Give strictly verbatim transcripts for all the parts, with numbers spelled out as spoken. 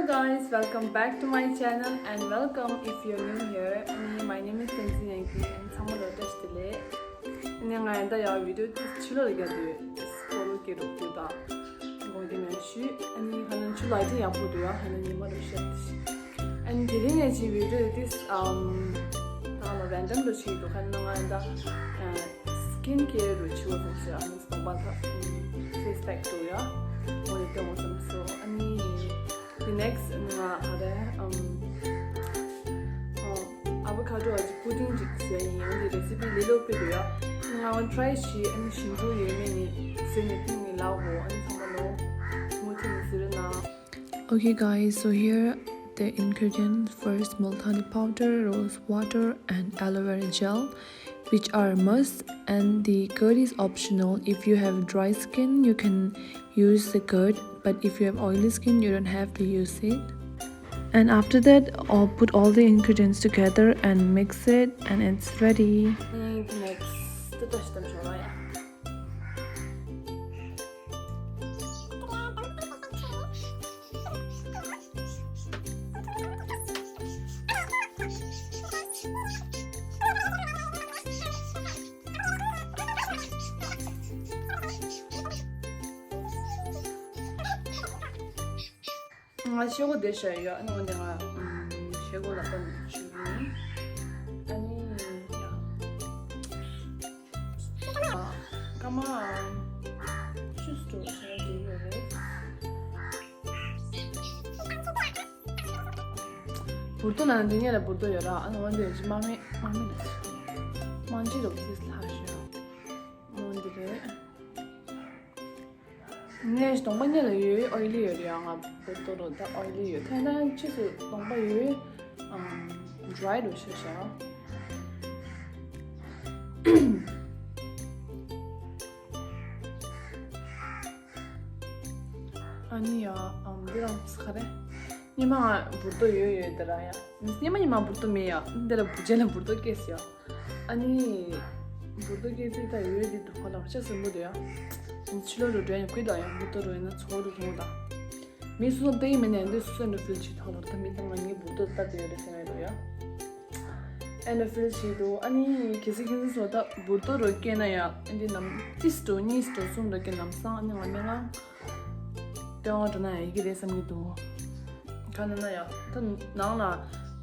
Guys, welcome back to my channel and welcome if you're new here. ཨ་ནི་my name is Tenzin Yangki and ཚང་མ་ལ་བཀྲ་ཤིས་བདེ་ལེགས། ཨ་ནི་ང་ཡང་ད་ཡང་video དེ་ཕྱི་ལོགས་ལ་རྒྱག་དུས་སྤོ་རོ་སྐྱེ་རུ་དུས་དང་དགོངས་དག་མེད་ཞུ། ཨ་ནི་ཧ་ལམ་ཆུ་ལ་ཅི་ཡག་པོ་འདུག་ཡ། ཧ་ལམ་ཉི་མ་རུ་ཤར་དུས། ཨ་ནི་དེ་རིང་ངས་ཅིག་video དེ་ཨམ་ད་ལ་random རུ་བྱེད་འདུག་ཁ་ན་ང་ཡང་ད་skin care རུ་བྱེད་དགོས་སོང་ཟེར། ཨ་ནི་སྟོང་པ་ད་face pack དུ་ཡ་འོ་ཡ་སྟོན་དགོས་བསམ་སོང་། ཨ་ནི་the next ང་ཨ་རེ་ཨམ་avocado pudding ཅིག་བཟོས་ཡིན། ཨ་ནི་recipe ལས་སླ་པོ་འདུག་ཡ། ང་ང་try བྱས། ཨ་ནི་ཞིམ་པོ་ཡོད་མེད་ནི་བཟོས་ནས་ཐུང་ནས་ལག་འོ། ཨ་ནི་ཚང་མ་ལོ་མུ་མཐུད་ནས་བཟོས་རེ་གནང་། Okay, guys, so here the ingredients: first, multani powder, rose water, and aloe vera gel, which are must, and the curd is optional. If you have dry skin, you can use the curd, but if you have oily skin, you don't have to use it. And after that, I'll put all the ingredients together and mix it, and it's ready. Next, ང་ཤེལ་སྒོ་བསྡད་བཞག་ཡོད། ཨ་ནི་འོན་ཏེ་ང་ཤེལ་སྒོ་ལ་ལྟ་ནས་ཞུ་གི་ཡིན། ཨ་ནི་ཡ། སྐར་མ་བཅུ་ཙམ་ཞིག་བསྡད་ཡོད་རེད། འབུར་ཏོ་ན་འདི་ངས་ལ་འབུར་ཏོ་ཡོད་ར། ཨ་ནི་འོན་ཏེ་ཅི་དམག་མི་དམག་མི་ལ་དམག་སྤྱི་རོགས་ཚིག་ལྷག་ཤོད་འོན་ཏེ་རེད། ནས་གདོང་པ་ནས་ལ་ཡོད་ཨོ་ལི་ཡོད་རེད། ང་བོད་དོ་རོ་ད་ཨོ་ལི་ཡོད། ད་ད་ཕྱིས་སུ་གདོང་པ་ཡོད་ཨམ་dry རུ་ཤ་ཤ། ཨ་ནི་ཡ་ཨམ་འདི་རང་ཁ་རེ། སྙེ་མ་ང་འབུར་ཏོ་ཡོད་ཡོད་དེ་ར་ཡ། སྙེ་མ་སྙེ་མ་འབུར་ཏོ་མེད་ཡ། འདི་ལ་འབུར་རྗེས་ལ་འབུར་ཏོ་སྐྱེས་ཡ། ཨ་ནི། འབུར་ཏོ་སྐྱེས་ཚེ་ད་ཡོད་འདི་དུ་ཁ་ལ་ཆ་ཟིན་པོ་དུ་ཡ། ཕྱི་ལོ་རུ་འདྲེན་ཡ་ཁུལ་དང་ཡང་འབུར་ཏོ་རུ་ཡིན་ན་ཚོ་རུ་རུང་དང་། མི་སུ་སོ་ཏེ་ཡི་མི་ནས་འདི་སུ་སོ་འདྲ་ཕིལ་ཆི་ཐང་ལོར་ད་མི་ད་ང་ངའི་འབུར་ཏོ་ལྟ་དེ་ཡོད་རེད་ཟེར་ང་ཡོད་ཡ། ཨེ་འདྲ་ཕིལ་ཆི་དུ་ཨ་ནི་གལ་སྲིད་ཁྱེད་ཚོ་ད་འབུར་ཏོ་རུ་སྐྱེས་ན་ཡ་ཨ་འདི་ནམ་ཏིས་འགྲོ་གཉིས་འགྲོ་གསུམ་འགྲོ་སྐྱེས་ནམ་སང་ཨ་ནི་ང་མི་ང་། སྟོན་འགྲོ་ན་ཡ་ཡི་གེ་རེད་བསམ་གྱི་འདུག་ག་ནས་ན་ཡ་ད་ནང་ལ་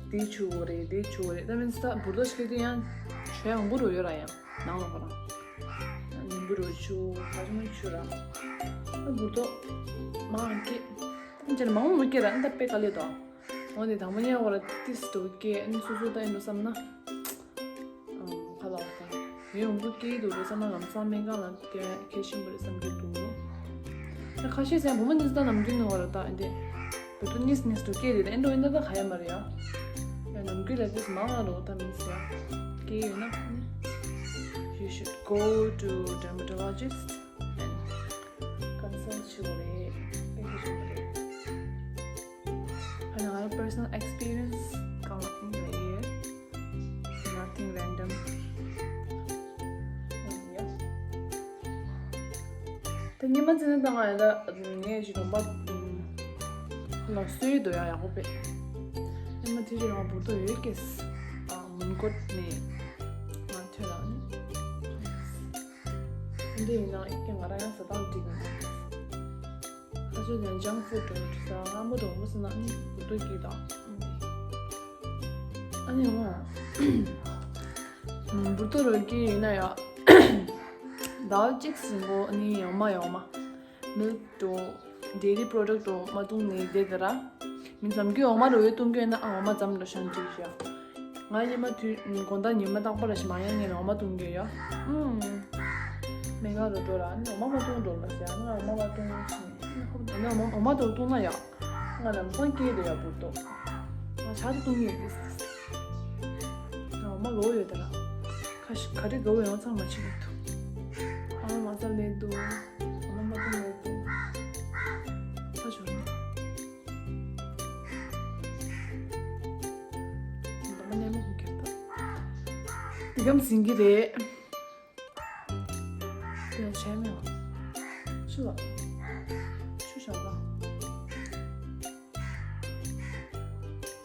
དེ་ཆུ་བོ་རེད་དེ་ཆུ་བོ་རེད། ད་མིན་ས་འབུར་ཏོ་ཞིག་དེ་ཡང་ཆུ་ཡང་འབུར་རུ་ཡོད་ར་ཡང་ནང་ལ་ཁོ་རང་ནི་འབུར་རུ་ཆུ་བོ་ག་ཆུ་མོ་ཆུ་ར་ད་འབུར་ཏོ་མང་སྐྱེ་ད་མང་མོ་སྐྱེ་ར་ད་དཔེ་དཀའ་ལས་དོ། འོ་ནི་དང་པོ་ཉལ་བ་ར་ཏིས་འགྲོ་སྐྱེ་ཨ་ནི་སོ་སོ་ད་ཨེ་འགྲོ་བསམ་ན། ཁ་ལག་དང་། མི་ཡོང་རྒྱུ་སྐྱེ་ཡི་འདུག་རེད་བསམ་ན་ལམ་སང་སྨན་ཁང་ལ་སྐྱེ་སྐྱེ་བཞིན་པ་རེད་བསམ་གྱི་འདུག་ཁ་ཤས་ཟེར་བུ་མོ་གཉིས་ད་ནམ་རྒྱུན་ནང་བ་ར་ད་ཨེ་འདྲས། བུ་ཏོ་གཉིས་གཉིས་དུ་སྐྱེ་རེད་ཨེ་འགྲོ་ཨེ་འདྲ་ད་ག་ཡ་མ་རེད་ཡ། ཡ་ནམ་རྒྱུན་ལ་ཏིས་མང་ང་རོ་ད་མིན་ཟེར། སྐྱེ་ཡོད་ན་ནི། You should go to dermatologist and consult ཆེ་བ་རེད། ཨེ་ཁེ་ཆེ་བ་རེད། ང་ལ་personal experience གང་ཡང་མེད། Nothing random. ད་ཉི་མ་ཚེ་ནི་ད་ང་ཡང་ད་ངས་ཅི་ནོམ་པ་ལ་སུའི་དོ་ཡང་ཡག་པོ་པས། ཉི་མ་དེ་ཅི་ང་བུ་དོ་ཡོད་ཀེས་མུན་ཀོད་ནས་ང་ཐོན་ལ་ནི། འདི་ཡིན་ན་ཨེ་ཀྱང་ང་རང་ཡང་ཟ་སྟངས་འགྲིག་མི་འདུག་ཁ་ཆུ་ལན་junk food འགྲོ་འདུག་ས་སྔ་མོ་འགྲོ་མོ་སི་ན་ནི་འབུར་ཏོ་སྐྱེས་དང་། ཨ་ནི་འོ། འབུར་ཏོ་རོ་སྐྱེས་ཡིན་ན་ཡང་། ཟླ་བ་གཅིག་ཟིན་གོ་ཨ་ནི་འོ་མ་ཡོང་མ། milk འགྲོ། dairy product འགྲོ་མ་བཏུང་ནས་བསྡད་དེ་ར། མི་འཛམ་གྱི་འོ་མ་རོ་ཡོད་བཏུང་གི་ཡོད་ན་ཨ་འོ་མ་ཙམ་འགྲོ་ཤང་འགྲིག་ཤག་ང་ཉི་མ་དུས་དགོང་དག་ཉི་མ་རྟག་པར་ཞིག་མ་ཡང་ངས་འོ་མ་བཏུང་གི་ཡོད། ཨུམ། མི་ང་རོ་འགྲོ་ར་ཨ་ནི་འོ་མ་མ་བཏུང་འགྲོ་ལ་ཟེར་ཨ་ནི་འོ་མ་མ་བཏུང་ཕྱིན། ཨ་ནི་འོ་མ་འོ་མ་དུ་བཏུང་ན་ཡང་། ང་ལམ་སང་སྐྱེས་རེད་ཡ་བུར་ཏོ། ང་ཆ་དུ་བཏུང་ཡོད་དེ། ང་འོ་མ་ལོ་ཡོད་དེ་ལ། ཁ་ཤི་ག་རེ་དགའ་བོ་ཡང་ཚང་མ་ཕྱིན་ཡོད་དུ། ཨ་མ་ཙམ་ལས་འདུག་འོ་མ་མ་བཏུང་ལས་འདུག་ཁ་ཤོར་ནས། འདི་མ་ནས་མ་ཧུ་ཁེར་ད། འདི་གམ་ཟིན་གི་རེད། དེ་ཡང་བྱས་མེད་པ། ཆུ་ལ། ཆུ་བཞག་པ།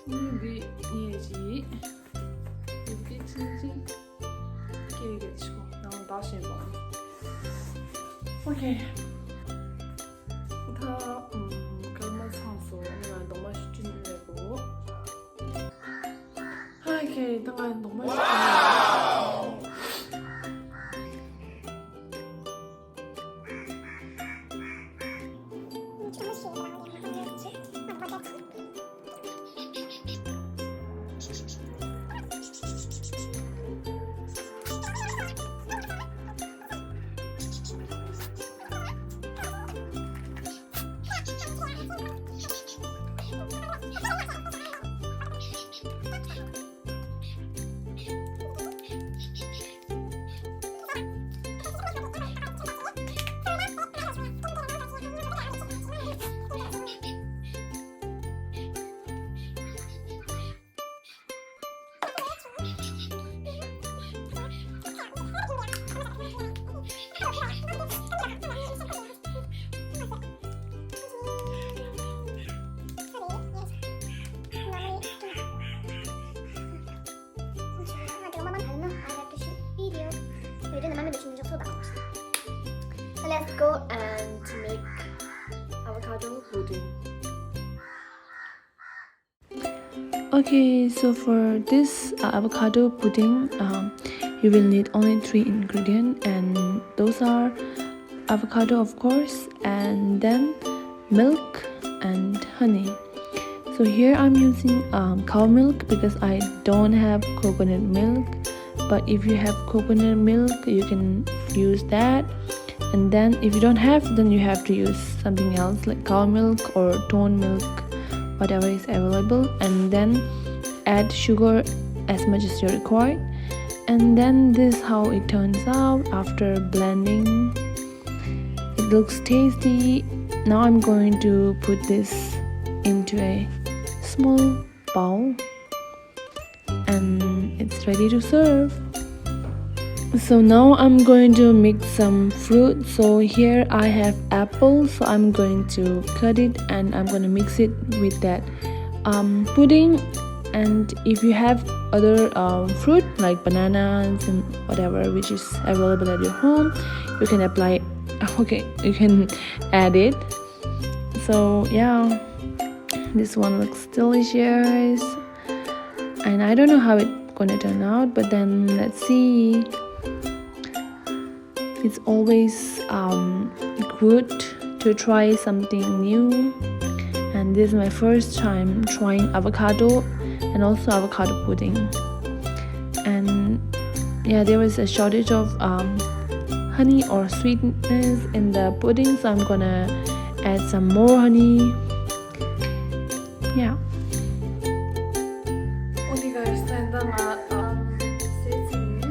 འདི་ངས་ཅིག་འདི་ཅིག་ཅིག་སྐྱེ་གི་ཆོག་ནང་ད་ཤེས་པ། ཨོ་ཁེ། ད་ཨམ་སྐར་མ་ཚང་སོང་། ཨ་ནི་ང་རྡོག་མ་ཞིག་བསྐྲུན་ཡོད་གོ། ཨོ་ཁེ། ད་ང་རྡོག་མ་ཞིག་བསྐྲུན་ཡོད་གོ། Let's go and make avocado pudding. Okay, so for this uh, avocado pudding, um, you will need only three ingredients, and those are avocado, of course, and then milk and honey. So here I'm using um, cow milk because I don't have coconut milk. But if you have coconut milk, you can use that. And then if you don't have, then you have to use something else like cow milk or toned milk, whatever is available. And then add sugar as much as you require. And then this is how it turns out after blending. It looks tasty. Now I'm going to put this into a small bowl and it's ready to serve. So now I'm going to mix some fruit. So here I have apple, so I'm going to cut it and I'm going to mix it with that um, pudding. And if you have other um, fruit like bananas and whatever which is available at your home, you can apply. Okay, you can add it. So yeah, this one looks delicious. And I don't know how it's gonna turn out, but then let's see. It's always um, good to try something new. And this is my first time trying avocado and also avocado pudding. And yeah, there was a shortage of um, honey or sweetness in the pudding, so I'm gonna add some more honey. Yeah. Okay, guys, ད་ལྟ་ང་ཨམ་སེ་ཚིག་ནི།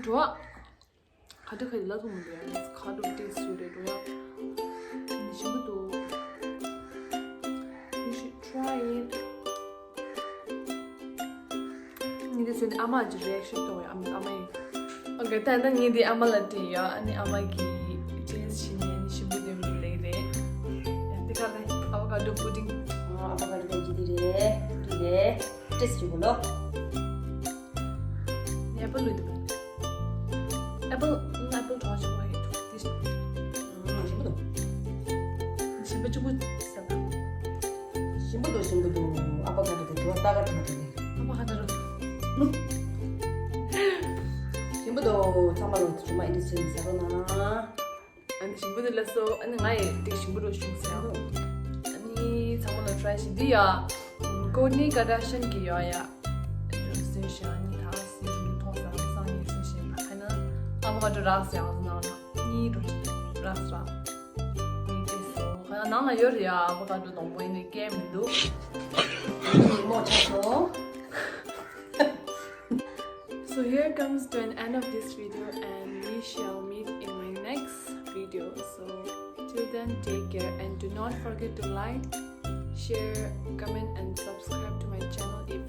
འགྲོ། ག་འདྲ་ག་ལ་ཐུག་མི་འདུག་ཡ། ཁ་དྲོ་ཏེ་སུ་རེད་འགྲོ་ཡ། ཞིམ་པོ་འདུག You should try it. ངས་དེ་ཚོ་ནི་ཨ་མ་གྱི་རེ་ཨེག་ཤན་མཐོང་བའི་ཨ་མ་ཨ་མ་ཡིན། ཨོ་ཀེ། ད་ནི་ངས་དེ་ཨ་མ་ལ་སྤྲད་ཡོད། ཨ་ནི་ཨ་མ་གིས་ཊེ་སི་ཊི་བྱས་ནས་ཨ་ནི་ཞིམ་པོ་འདུག་ལབ་རེད། ཡ། དེ་ག་ལ་ཨ་བོ་ཀ་ཌོ་པུ་ཌིང་། ཨ་བོ་ཀ་ཌོ་པུ་ཌིང་འདི་རེད། འདི་རེད། ཊེ་སི་ཊི་བྱེད་དགོས་ལོ། ཨེ་པལ་ལུས་འདུག་ཨེ་པལ། ཨེ་པལ་གྲོགས་ཆེན་པོ་ཡིན་འདུག་དེ་ཞིམ་པོ་འདུག་ཞིམ་པོ་གཅིག་པུ་ཟ་ད། ཞིམ་པོ་འདུག་ཞིམ་པོ་འདུག་ཨ་ཕ་ག་འདྲ་འདུག་ད་ག་འདྲ་འདུག་ཨ་ཕ་ག་འདྲ་འདུག་ཞིམ་པོ་འདུག་ཚང་མ་ལ་ཇུ་མ་ཨེ་འདྲ་བྱས་ནས་ཟ་རོགས་གནང་། ཨ་ནི་ཞིམ་པོ་འདུག་ལགས་སོ། ཨ་ནི་ང་ཡི་འདི་ཞིམ་པོ་འདུག་ཞུ་ཟེར། ཨ་ནི་ཚང་མ་ལ་ཊྲའི་ཞིག་འདི་ཡ། ཀོར་ནི་ཀར་ཌ་ཤན་གྱི་ཡོད་ཡ། ཟེར་ཞིག་ཨ་ནི་ད་སི་ཞིག་མཐོང་ས་ཨ་ནི་སང་ཉིན་སི་ཞིག་ད་ཁ་ན་ཨ་བོ་ཀ་ཌོ་རག་ཟེར་ཨང་ཟེར་ན་ཨ་ནི་རུ་ཅིག་རག་ཟེར། ནང་ལ་ཡོད་རེད་ཡ། ཨ་ཕོ་ཀ་ཌོ་སྡོང་པོ་ཡིན་ནི་སྐད་མི་འདུག་མོ་ཆགས་སོང་། So here comes to an end of this video and we shall meet in my next video. So till then, take care and do not forget to like, share, comment and subscribe to my channel if